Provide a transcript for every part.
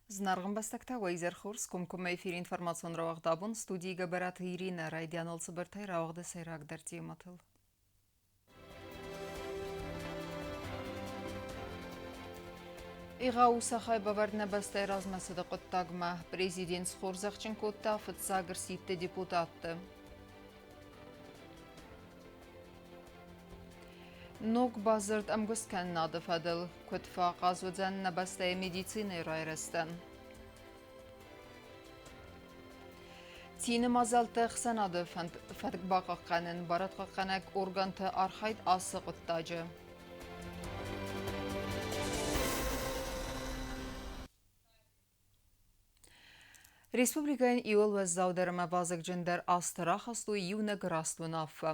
Зынаргъ ӕмбӕстӕгтӕ, уӕ изӕр хорз! Комкоммӕ эфиры информацион рауагъд абон студийы Гӕбӕраты Иринӕ райдианыл цыбыртӕй рауагъды сӕйрагдӕр темӕтыл. Егъау сахайбавӕрд нӕ бӕстӕйы размӕцыды хъуыддагмӕ президент схорзӕхджын кодта фыццаг ӕрсидты депутатты. Ног бадзырд ӕмгуысткӕнынады фӕдыл куыд фӕахъаз уыдзӕн нӕ бӕстӕйы медицинӕйы райрӕзтӕн? Цины мадзӕлтты ӕхсӕнады фӕтк бахъахъхъӕнын барадхъахъхъӕнӕг органты архайд ацы хъуыддаджы. Республикӕйӕн иууыл уӕззаудӕр ӕмӕ вазыгджындӕр азты рахастой иунӕг раст уынаффӕ.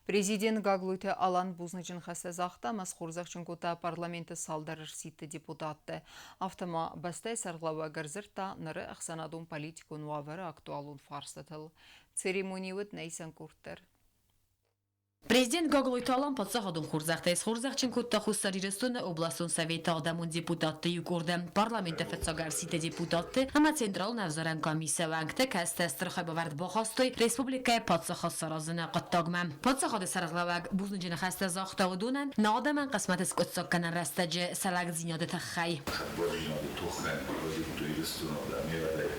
Президент Гаглойты Алан бузныджы ныхӕстӕ загъта ӕмӕ схорзӕхджын кодта парламенты цалдӕр ӕрсидты депутаттӕ. Афтӕ ма бӕстӕйы сӕргълӕууӕг ӕрдзырдта ныры ӕхсӕнадон-политикон уавӕры актуалон фарстытыл. Церемони уыд нӕ исӕн къорд дӕр. Президент Гаглойты Алан паддзахадон хорзӕхтӕй схорзӕхджын кодта Хуссар Ирыстоны областон советы адӕмон депутатты иу къорды, парламенты фыццаг ӕрсидты депутатты ӕмӕ Централон ӕвзарӕн комиссийы уӕнгты, кӕцытӕ стыр хайбавӕрд бахастой республикӕйы паддзахад саразыны хъуыддагмӕ. Паддзахады сӕргълӕууӕг бузныджы ныхӕстӕ загъта уыдонӕн, нӕ адӕмӕн хъысмӕты скъуыддзаггӕнӕн рӕстӕджы сӕ лӕгдзинады тыххӕй. Хӕдбардзинады тохӕн райдыдтой Ирыстоны адӕм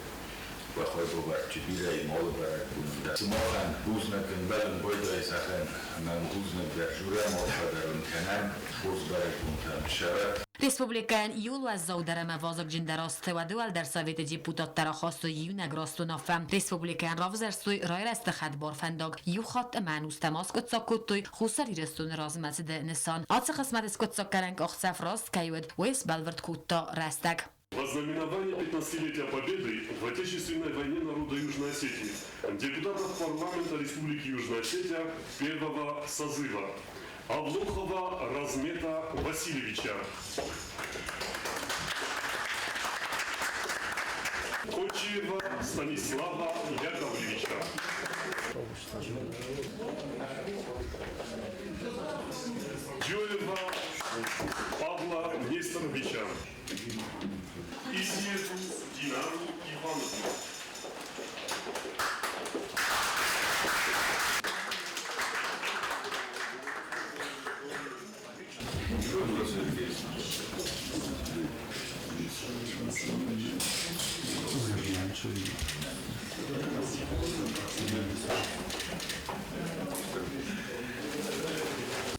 Бахойбавӕрдти берӕ малы бӕрӕгбонтӕ. Сумахӕн бузныг ӕмбӕлун байдайдзӕхӕн ӕма бузныг дӕр журӕ малфӕдӕрун кӕнӕн хорз бӕрӕгбонтӕн сӕвӕт. Республикӕйӕн иууыл уӕззаудӕр ӕмӕ вазыгджындӕр азты уӕды уӕлдӕр советы депутаттӕ рахастой иунӕг раст уынаффӕ. Республикӕйӕн равзӕрстой райрӕзты хӕдбар фӕндаг. Иу хатт ӕмӕ ӕнустӕм аскъуыддзаг кодтой Хуссар Ирыстоны размӕцыды нысан. Ацы хъысмӕты скъуыддзаггӕнӕн къахдзӕф раст кӕй уыд, уый сбӕлвырд кодта рӕстӕг. Во знаменование 15-летия Победы в Отечественной войне народа Южной Осетии депутатов парламента Республики Южная Осетия первого созыва Облохова Размета Васильевича. Кочиева Станислава Яковлевича. Джоева Павла Несторовича. Исиеву Динару Ивановну.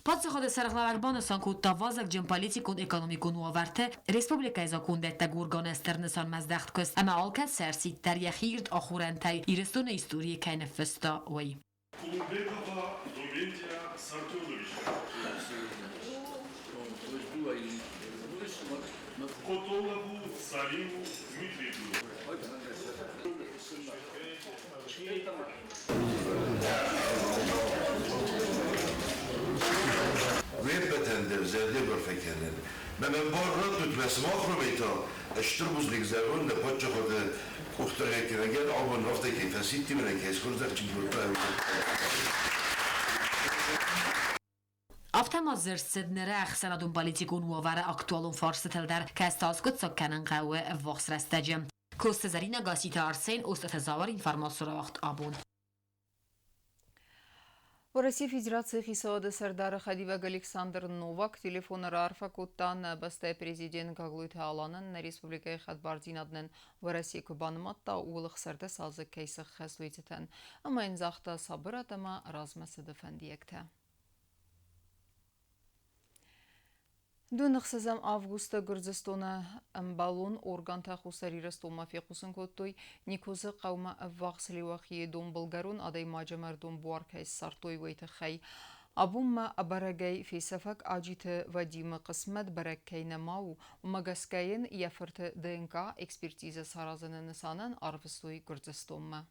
Паддзахады сӕргълӕууӕг банысан кодта вазыгджын политикон-экономикон уавӕрты республикӕйы закондӕттӕг органы стыр нысанмӕздӕхт куыст ӕмӕ алкӕд сӕрсидт дӕр йӕхи ирд ахорӕнтӕй Ирыстоны историйы кӕй ныффыста, уый. Кулумбегова Доментия Сартёновича. Котолову Салиму Дмитриевну. Уе ппӕтӕн дӕр зӕрдӕбарфӕ кӕнын. Мӕнӕн бар раттут мӕ сымахмӕ та стыр бузныг зӕгъон нӕ паддзахады къухдариуӕггӕнӕгӕн абон афтӕ кӕй фӕсидти мӕнӕ кӕй схорзӕхджын кодта. Афтӕ ма дзырд цыд ныры ӕхсӕнадон-политикон уавӕры актуалон фарстытыл дӕр, кӕцы аскъуыддзаг кӕнын хъӕуы ӕввахс рӕстӕджы. Коцты Зӕринӕ Гасситы Арсен, Остъаты Зауыр, информацион рауагъд абон. Уӕрӕсейы Федерацийы хицауады сӕрдары хӕдивӕг Александр Новак телефоны раарфӕ кодта нӕ бӕстӕйы президент Гаглойты Аланӕн нӕ республикӕйы хӕдбардзинадӕн Уӕрӕсе куы банымадта, ууыл ӕхсӕрдӕс азы кӕй сӕххӕст, уый цытӕн, ӕмӕ йын загъта сабырад ӕмӕ размӕцыды фӕндиӕгтӕ. Дыууын августы Гуырдзыстоны ӕмбӕлон органтӕ Хуссар Ирыстонмӕ фехъусын кодтой, Никозы хъӕумӕ ӕввахс Леуахийы донбылгӕрон адӕймаджы мӕрдон буар кӕй ссардтой, уый тыххӕй. Абонмӕ ӕбӕрӕгӕй фесӕфӕг Аджиты Вадимы хъысмӕт бӕрӕг кӕй нӕма у, уымӕ гӕсгӕ йын йӕ фырты ДНК-экспертизӕ саразыны нысанӕн арвыстой Гуырдзыстонмӕ.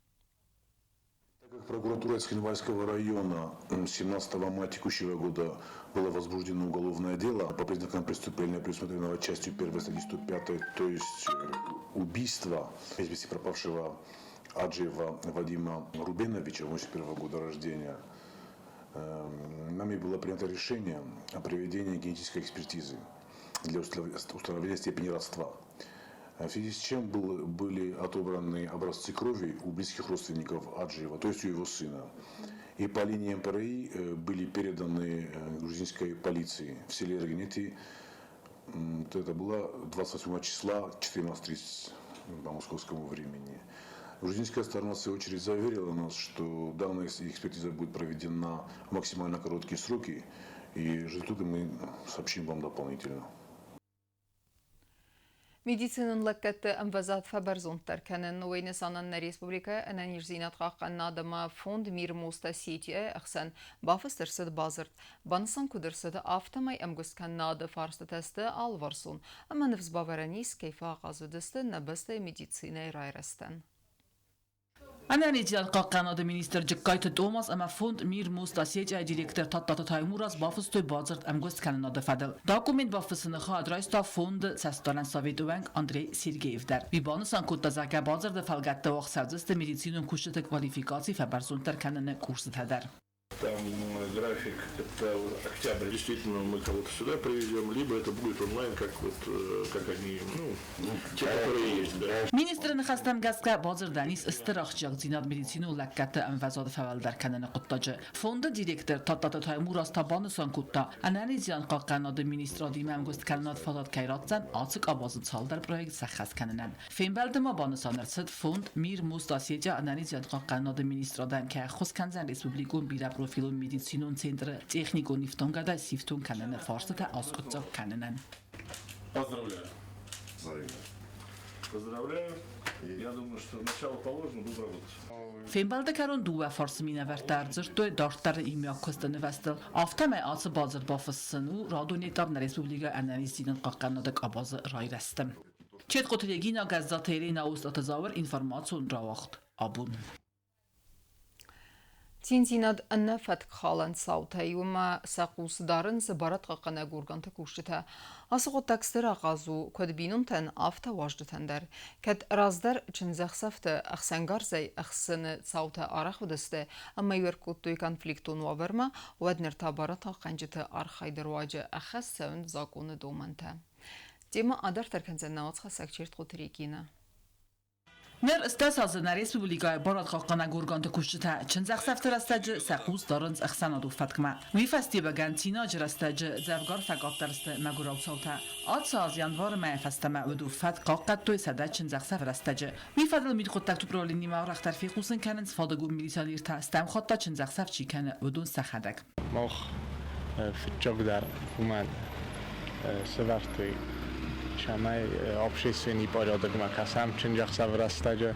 Так как прокуратура Цхинвальского района 17 мая текущего года было возбуждено уголовное дело по признакам преступления, предусмотренного частью 1 статьи 105, то есть убийство без вести пропавшего Аджиева Вадима Рубеновича, 81 года рождения, нами было принято решение о проведении генетической экспертизы для установления степени родства. В связи с чем были отобраны образцы крови у близких родственников Аджиева, то есть у его сына. И по линии МПРИ были переданы грузинской полиции в селе Эргнети. Это было 28 числа 14:30 по московскому времени. Грузинская сторона, в свою очередь, заверила нас, что данная экспертиза будет проведена в максимально короткие сроки, и результаты мы сообщим вам дополнительно. Медицинон лӕггӕдты ӕмвӕзад фӕбӕрзонддӕр кӕнын, уый нысанӕн нӕ республикӕйы ӕнӕниздзинад хъахъхъӕнынады ӕмӕ фонд Мир Мост Осетия-йы ӕхсӕн бафыст ӕрцыд бадзырд. Банысан куыд ӕрцыд, афтӕмӕй ӕмгуысткӕнынады фарстытӕ сты алыварсон ӕмӕ ныфс бавӕрӕн ис, кӕй фӕахъаз уыдысты нӕ бӕстӕйы медицинӕйы райрӕзтӕн. Ӕнӕниздзинад хъахъхъӕнады министр Джыккайты Томас ӕмӕ фонд Мир Мост Осетия-йы директор Тадтаты Таймураз бафыстой бадзырд ӕмгуысткӕнынады фӕдыл. Документ бафыссыны хайад райста фонды цӕстдарӕн советы уӕнг Андрей Сергеев дӕр. Уый банысан кодта, зӕгъгӕ, бадзырды фӕлгӕтты уагъд цӕудзысты медицинон кусджыты квалификаци фӕбӕрзонддӕр кӕныны курсытӕ дӕр. Там график, это октябрь, действительно мы кого-то сюда привезем, либо это будет онлайн, как вот, как они, ну, те, которые есть, да. Министры ныхӕстӕм гӕсгӕ бадзырдӕн ис стыр ахсджиагдзинад медицинон лӕггӕдты ӕмвӕзад фӕуӕлдӕр кӕныны хъуыддаджы. Фонды директор Тадтаты Таймураз та банысан кодта, ӕнӕниздзинад хъахъхъӕнынады министрадимӕ ӕмгуысткӕнынад фадат кӕй ратдзӕн ацы къабазы цалдӕр проект сӕххӕст кӕнынӕн. Фембӕлды ма банысан ӕрцыд, фонд Мир Мост Осетия ӕнӕниздзинад хъахъхъӕнынады министрадӕн кӕй ӕххуыс кӕндзӕн республикон бирӕпрофилон медицинон центры техникон ифтонгадӕй сифтонг кӕныны фарстытӕ аскъуыддзаг кӕнынӕн. Поздравляю. Взаимно. Поздравляю. Я думаю, что начало положено, буду работать. Фембӕлды кӕрон дыууӕ фарсы минӕвӕрттӕ ӕрдзырдтой дарддӕры иумиаг куысты нывӕзтыл. Афтӕмӕй ацы бадзырд бафыссын у радон этап нӕ республикӕйы ӕнӕниздзинад хъахъхъӕнынады къабазы райрӕзты. Четкъоты Регина, Гӕззаты Елена, Остъаты Зауыр, информацион рауагъд абон. Циндзинад ӕнӕ фӕткхалӕн цаутӕй, уымӕ сӕ хъус дарынц барадхъахъхъӕнӕг органты кусджытӕ. Ацы хъуыддаг стыр ахъаз у куыд бинонтӕн, афтӕ уазджытӕн дӕр. Кӕд раздӕр чындзӕхсӕвты ӕхсӕнгарзӕй ӕхсыны цаутӕ арӕх уыдысты ӕмӕ-иу ӕркодтой конфликтон уавӕрмӕ, уӕд ныр та барадхъахъхъӕнджыты архайды руаджы ӕххӕст цӕуынц закъоны домӕнтӕ. Темӕ адарддӕр кӕндзӕн нӕ уацхӕссӕг Чертхъоты Регинӕ. Ныр стӕс азы нӕ республикӕйы барадхъахъхъӕнӕг органты кусджытӕ чындзӕхсӕвты рӕстӕджы сӕ хъус дарынц ӕхсӕнадон фӕткмӕ. Уый фӕстиуӕгӕн цинаджы рӕстӕджы дзӕвгар фӕкъаддӕр сты мӕгуырау цаутӕ. Ацы аз январы мӕйӕ фӕстӕмӕ уыд фӕтк хъахъхъӕдтой 100 чындзӕхсӕвы рӕстӕджы. Уый фӕдыл мидхъуыддӕгты управленимӕ арӕхдӕр фехъусын кӕнынц фадыгон милиционертӕ, стӕм хатт та чындзӕхсӕв чи кӕны, уыдон сӕхӕдӕг. Мах фыццагдӕр уымӕн сӕвӕрдтой, цӕмӕй общественный порядокмӕ кӕсӕм чындзӕхсӕвы рӕстӕджы,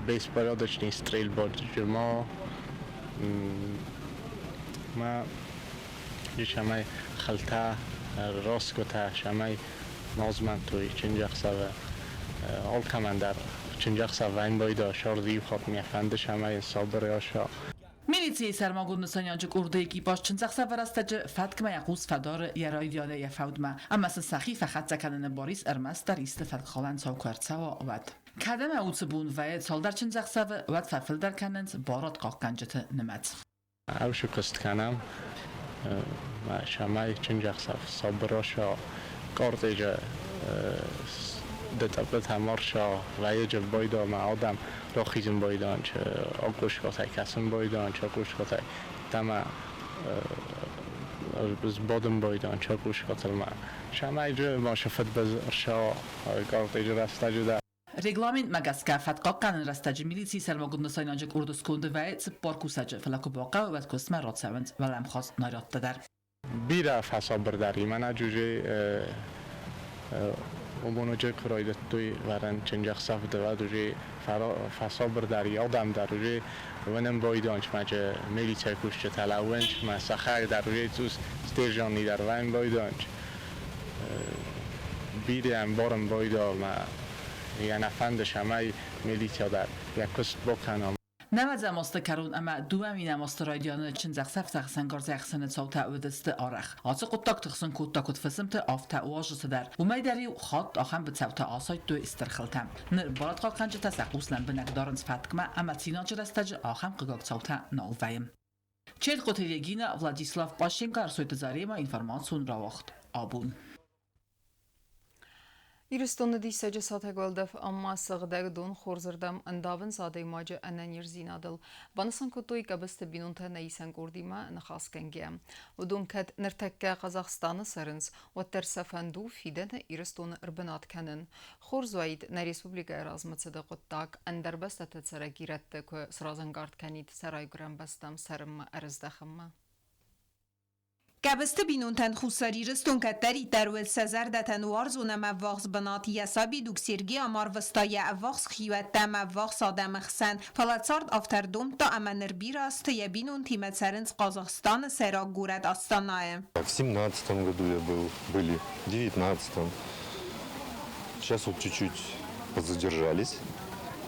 беспорядочный стрельба ма ма цӕмӕй хылтӕ, расгуытӕ, цӕмӕй ма змӕнтой чындзӕхсӕвы. Алкӕмӕн дӕр чындзӕхсӕв ӕмбайда сӕрды иу хатт ме фӕнды, цӕмӕй сабыр рӕса. Милицийы сӕрмагонд нысаниуӕджы къорды экипаж чындзӕхсӕвы рӕстӕджы фӕткмӕ йӕ хъус фӕдары йӕ райдианӕй йӕ фӕудмӕ ӕмӕ сын сӕхи фӕхӕццӕ кӕныны бар ис ӕрмӕстдӕр исты фӕткхалӕн цау куы ӕрцӕуа, уӕд. Кӕд ӕмӕ уыцы бон вӕййы цалдӕр чындзӕхсӕвы, уӕд фӕфылдӕр кӕнынц барадхъахъхъӕнджыты нымӕц. Ӕвшы куыст кӕнӕм, цӕмӕй чындзӕхсӕв сабыр рӕса, кортеджы ДТП-тӕ ма рцӕуа, вӕййы байдӕ ӕмӕ адӕм рахизын байдайынц, акъосгатӕй кӕсын байдайынц, акъосгатӕй ӕмӕ сбадын байдайынц акъосгатыл ма. Цӕмӕй ма сӕ фыдбылыз ӕрцӕуа кортеджы рӕстӕджы дӕр. Регламентмӕ гӕсгӕ фӕткхъахъхъӕнӕн рӕстӕджы милицийы сӕрмагонд нысайнаджы къорды сконды вӕййы цыппар кусӕджы, фӕлӕ куы бахъӕуы, уӕд куыстмӕ рацӕуынц уӕлӕмхас нарядтӕ дӕр. Бирӕ фӕсабырдӕр и, мӕнӕ уже уымоныджы куы райдыдтой вӕрын чындзӕхсӕвты, уӕд уже фӕсабырдӕр и адӕм дӕр уже уынын байдайынц, мӕ милицӕйы кусджытӕ лӕууынц, мӕ сӕхӕдӕг дӕр уже цъус сдержанный дӕр вӕййын байдайынц. Бирӕ ӕмбарын байдайы, мӕ йӕ нӕ фӕнды, цӕмӕй милицӕ дӕр йӕ куыст бакӕна. 90 азты кӕрон ӕмӕ 2000 азты райдианы чындзӕхсӕвты ӕхсӕнгарзӕй ӕхсыны цаутӕ уыдысты арӕх. Ацы хъуыддаг тыхсын кодта куыд фысымты, афтӕ уазджыты дӕр. Уымӕй дӕр-иу хатт ахӕм быцӕутӕ асайдтой стыр хылтӕм. Ныр барадхъахъхъӕнджытӕ сӕ хъус лӕмбынӕг дарынц фӕткмӕ ӕмӕ цинаджы рӕстӕджы ахӕм хъыгаг цаутӕ нал вӕййы. Четкъоты Регина, Владислав Пащенко, Ӕрсойты Зарема, информацион рауагъд абон. Ирыстоны диссаджы сатӕг уӕлдӕф ӕмӕ сыгъдӕг дон хорзырдӕм ӕндавынц адӕймаджы ӕнӕниздзинадыл, банысан кодтой Къӕбысты бинонтӕ нӕ исӕн къордимӕ ныхасгӕнгӕ. Уыдон кӕд ныртӕккӕ Казахстаны цӕрынц, уӕддӕр сӕ фӕнд у фидӕны Ирыстоны ӕрбынат кӕнын. Хорз уаид, нӕ республикӕйы размӕцыды хъуыддаг ӕндӕр бӕстӕты цӕрӕг ирӕтты куы сразӕнгард кӕнид сӕ райгуырӕн бӕстӕм цӕрынмӕ ӕрыздӕхынмӕ. Къӕбысты бинонтӕн Хуссар Ирыстон кӕддӕриддӕр уыд сӕ зӕрдӕтӕн уарзон ӕмӕ ӕввахс бынат. Йӕ сабидуг Сергей ӕмарвыста йӕ ӕввахс хиуӕттӕ ӕмӕ ӕввахс адӕмы хсӕн. Фӕлӕ цард афтӕ ӕрдомдта ӕмӕ ныр бирӕ азты йӕ бинонтимӕ цӕрынц Хъазахстаны сӕйраг горӕт Астанайы. В 17-м году я был, были, в 19-м. Сейчас вот чуть-чуть подзадержались.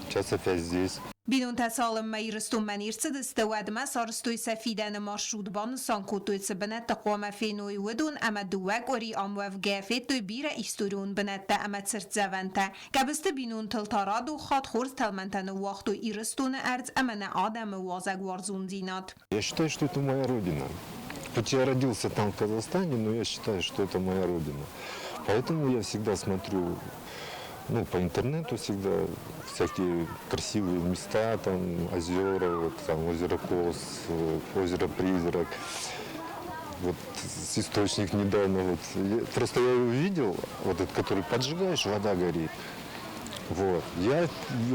Сейчас опять здесь. Бинонтӕ цалынмӕ Ирыстонмӕ не рцыдысты, уӕдмӕ сарӕзтой сӕ фидӕны маршрут, банысан кодтой, цы бынӕтты хъуамӕ феной, уыдон ӕмӕ дыууӕ къуыри ам уӕвгӕйӕ федтой бирӕ историон бынӕттӕ ӕмӕ цыртдзӕвӕнтӕ. Къӕбысты бинонтыл та радон хатт хорз тӕлмӕнтӕ ныууагътой Ирыстоны ӕрдз ӕмӕ нӕ адӕмы уазӕгуарзондзинад. Я считаю, что это моя родина. Хоть я родился там, в Казахстане, но я считаю, что это моя родина. Поэтому я всегда смотрю, ну, по интернету всегда всякие красивые места, там озера, вот там озеро Кос, озеро Призрак. Вот источник недавно, вот, просто я его увидел, вот этот, который поджигаешь, вода горит. Вот. Я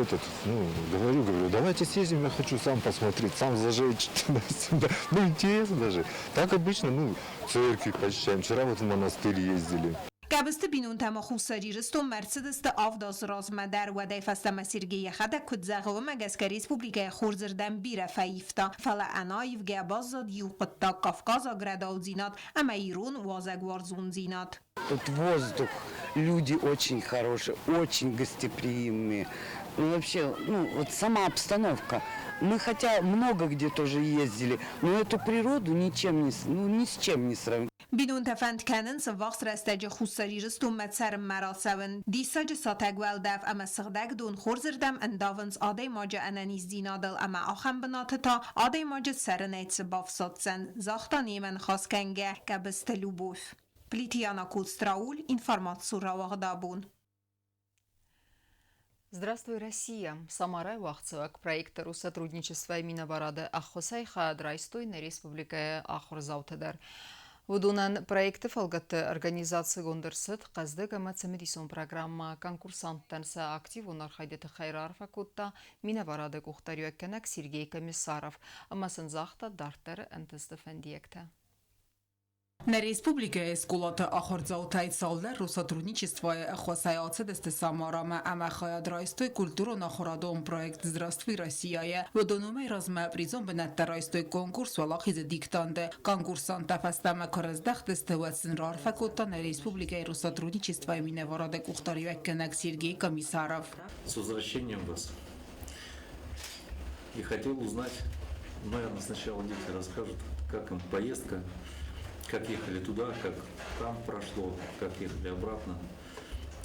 этот, ну, говорю, давайте съездим, я хочу сам посмотреть, сам зажечь туда-сюда. Ну, интересно даже. Так обычно, ну, церкви посещаем. Вчера вот в монастырь ездили. Къӕбысты бинонтӕ ма Хуссар Ирыстонмӕ ӕрцыдысты авд азы размӕ дӕр. Уӕдӕй фӕстӕмӕ Сергей йӕхӕдӕг куыд зӕгъы, уымӕ гӕсгӕ республикӕйы хорзырдӕм бирӕ фӕивта. Фӕлӕ ӕнаивгӕ баззад иу хъуыддаг – кавказаг рӕдаудзинад ӕмӕ ирон уазӕгуарзондзинад. Тут воздух, люди очень хорошие, очень гостеприимные. Ну, вообще, ну, вот сама обстановка. Мы хотя много где тоже ездили, но эту природу ничем не, ну, ни с чем не сравнить. Бинонтӕ фӕнд кӕнынц ӕввахс рӕстӕджы Хуссар Ирыстонмӕ цӕрынмӕ рацӕуын. Диссаджы сатӕг уӕлдӕф ӕмӕ сыгъдӕг дон хорзырдӕм ӕндавынц адӕймаджы ӕнӕниздзинадыл ӕмӕ ахӕм бынаты та адӕймаджы цӕрынӕй цы бафсаддзӕн, загъта немӕ ныхасгӕнгӕ Къӕбысты Любовь. Плиты Яна Коцты информацион рауагъд абон. Здравствуй, Россия! Самарайы уагъдцӕуӕг проект Россотрудничества минӕварады ӕххуысӕй хайад райстой нӕ республикӕйы ахуырдзаутӕ дӕр. Уыдонӕн проекты фӕлгӕтты организацигонд ӕрцыд хъӕздыг ӕмӕ цымыдисон программӕ. Конкурсанттӕн сӕ активон архайды тыххӕй раарфӕ кодта минӕварады къухдариуӕггӕнӕг Сергей Комиссаров ӕмӕ сын загъта дарддӕры ӕнтысты фӕндиӕгтӕ. Нӕ республикӕйы скъолаты ахуырдзаутӕй цалдӕр Россотрудничествойы ӕххуысӕй ацыдысты Самарамӕ ӕмӕ хайад райстой культурон-ахуырадон проект «Здравствуй, Россия-йы». Уыдон уымӕй размӕ призон бынӕттӕ райстой конкурс «Уӕлахизы диктант-ы». Конкурсанттӕ фӕстӕмӕ куы рыздӕхтысты, уӕд сын раарфӕ кодта нӕ республикӕйы Россотрудничествойы минӕварады къухдариуӕггӕнӕг Сергей Комиссаров. С возвращением вас! И хотел узнать, наверное, сначала дети расскажут, как им поездка, как ехали туда, как там прошло, как ехали обратно.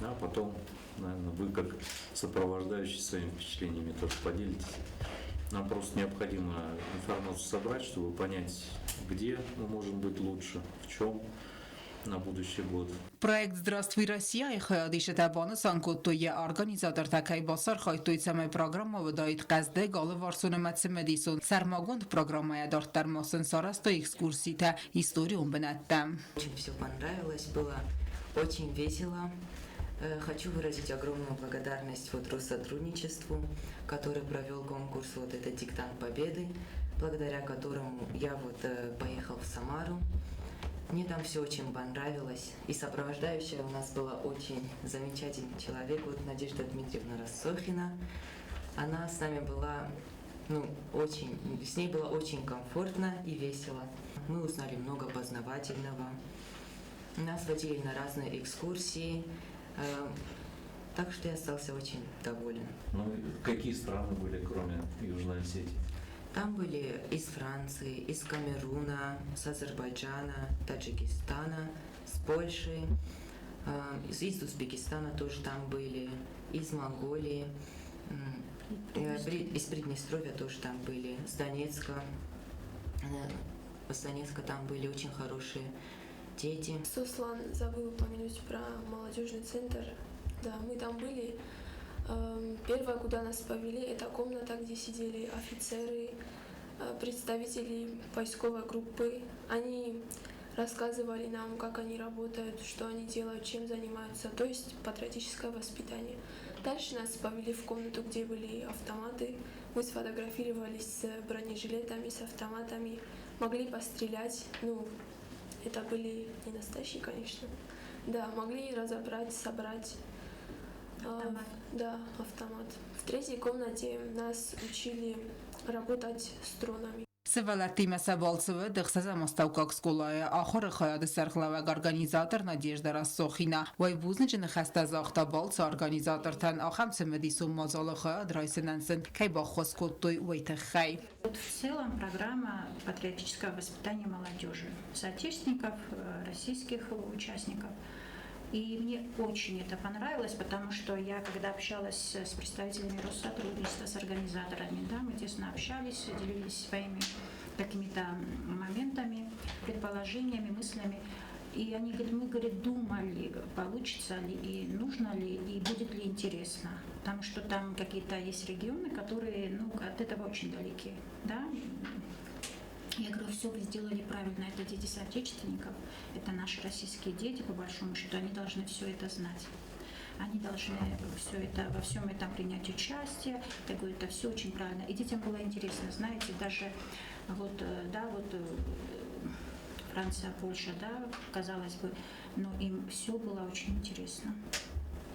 А потом, наверное, вы как сопровождающий своими впечатлениями тоже поделитесь. Нам просто необходимо информацию собрать, чтобы понять, где мы можем быть лучше, в чем на будущий год. Проект «Здравствуй, Россия»-йы хайадисджытӕ банысан кодтой, йӕ организатортӕ кӕй бацархайдтой, цӕмӕй программӕ уыдаид хъӕздыг, алыварсон ӕмӕ цымыдисон. Сӕрмагонд программӕйӕ дарддӕр ма сын сарӕзтой экскурситӕ историон бынӕттӕм. Очень все понравилось, было очень весело. Хочу выразить огромную благодарность вот Россотрудничеству, который провел конкурс вот этот «Диктант Победы», благодаря которому я вот поехал в Самару. Мне там все очень понравилось. И сопровождающая у нас была очень замечательный человек, вот Надежда Дмитриевна Рассохина. Она с нами была, ну, очень, с ней было очень комфортно и весело. Мы узнали много познавательного. Нас водили на разные экскурсии. Так что я остался очень доволен. Ну, какие страны были, кроме Южной Осетии? Там были из Франции, из Камеруна, с Азербайджана, Таджикистана, с Польши, из Узбекистана тоже там были, из Монголии, из Приднестровья тоже там были, с Донецка. С Донецка там были очень хорошие дети. Суслан забыл упомянуть про молодежный центр. Да, мы там были. Первое, куда нас повели, это комната, где сидели офицеры, представители поисковой группы. Они рассказывали нам, как они работают, что они делают, чем занимаются, то есть патриотическое воспитание. Дальше нас повели в комнату, где были автоматы. Мы сфотографировались с бронежилетами, с автоматами, могли пострелять. Ну, это были не настоящие, конечно. Да, могли разобрать, собрать. Автомат. Да, автомат. В третьей комнате нас учили работать с дронами. Сывӕллӕттимӕ сӕ балцы уыд ӕхсӕзӕм астӕуккаг скъолайы ахуыры хайады сӕргълӕууӕг организатор Надежда Рассохина. Уый бузныджы ныхӕстӕ загъта балцы организатортӕн, ахӕм цымыдисон мадзалы хайад райсынӕн сын кӕй баххуыс кодтой, уый тыххӕй. Вот в целом программа патриотического воспитания молодежи, соотечественников, российских участников. И мне очень это понравилось, потому что я, когда общалась с представителями Россотрудничества, с организаторами, да, мы тесно общались, делились своими какими-то моментами, предположениями, мыслями. И они говорят, мы, говорит, думали, получится ли, и нужно ли, и будет ли интересно. Потому что там какие-то есть регионы, которые, ну, от этого очень далеки. Да? Я говорю, все вы сделали правильно, это дети соотечественников, это наши российские дети, по большому счету, они должны все это знать. Они должны все это, во всем этом принять участие. Я говорю, это все очень правильно. И детям было интересно, знаете, даже вот, да, вот Франция, Польша, да, казалось бы, но им все было очень интересно.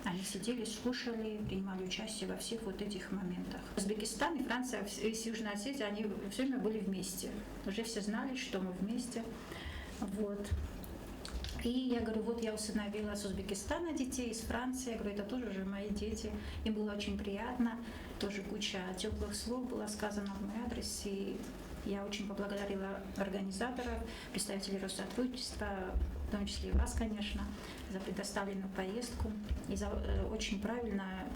Они сидели, слушали, принимали участие во всех вот этих моментах. Узбекистан и Франция, и Южная Осетия, они все время были вместе. Уже все знали, что мы вместе. Вот. И я говорю, вот я усыновила с Узбекистана детей, из Франции. Я говорю, это тоже уже мои дети. Им было очень приятно. Тоже куча теплых слов было сказано в мой адрес. И я очень поблагодарила организаторов, представителей Россотрудничества, в том числе и вас, конечно, за предоставленную поездку и за очень правильную,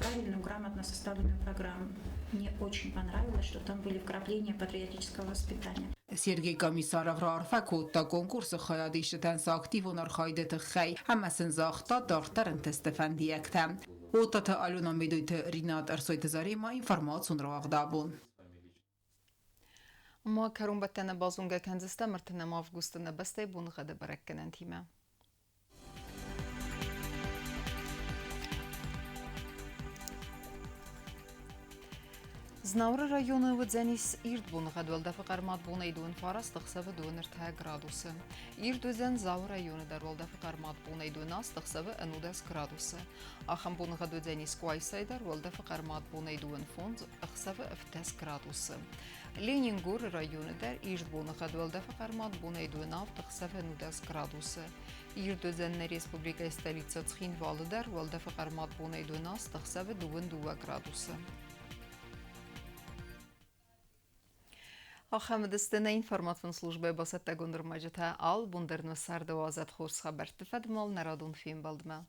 грамотно составленную программу. Мне очень понравилось, что там были вкрапления патриотического воспитания. Сергей Комиссаров раарфӕ кодта конкурсы хайадисджытӕн сӕ активон архайды тыххӕй ӕмӕ сын загъта дарддӕр ӕнтысты фӕндиӕгтӕ. Оттаты Алена, Медойты Ринат, Ӕрсойты Заремӕ, информацион рауагъд «Абон». Ма кӕронбӕттӕны базонгӕ кӕндзыстӕм 30 августы нӕ бӕстӕйы боныгъӕды бӕрӕггӕнӕнтимӕ. Знауыры районы уыдзӕнис ирд боныгъӕд, уӕлдӕфы хъӕрмад бонӕй 29 ӕхсӕвы 23 градусы. Ирд уыдзӕн Дзауы районы дӕр, уӕлдӕфы хъӕрмад бонӕй 28 ӕхсӕвы 19 градусы. Ахӕм боныгъӕд уыдзӕнис Къуайсайы дӕр, уӕлдӕфы хъӕрмад бонӕй 25 ӕхсӕвы 17 градусы. Ленингоры районы дӕр ирд боныгъӕд, уӕлдӕфы хъӕрмад бонӕй 27 ӕхсӕвы 19 градусы. Ирд уыдзӕн нӕ республикӕйы столицӕ Цхинвалы дӕр, уӕлдӕфы хъӕрмад бонӕй 28 ӕхсӕвы 22 градусы. Ахӕм уыдысты нӕ информацион службӕйы бацӕттӕгонд ӕрмӕджытӕ. Алы бон дӕр нӕ царды уадзӕд хорз хабӕртты фӕдмал нӕ радон фембӕлдмӕ.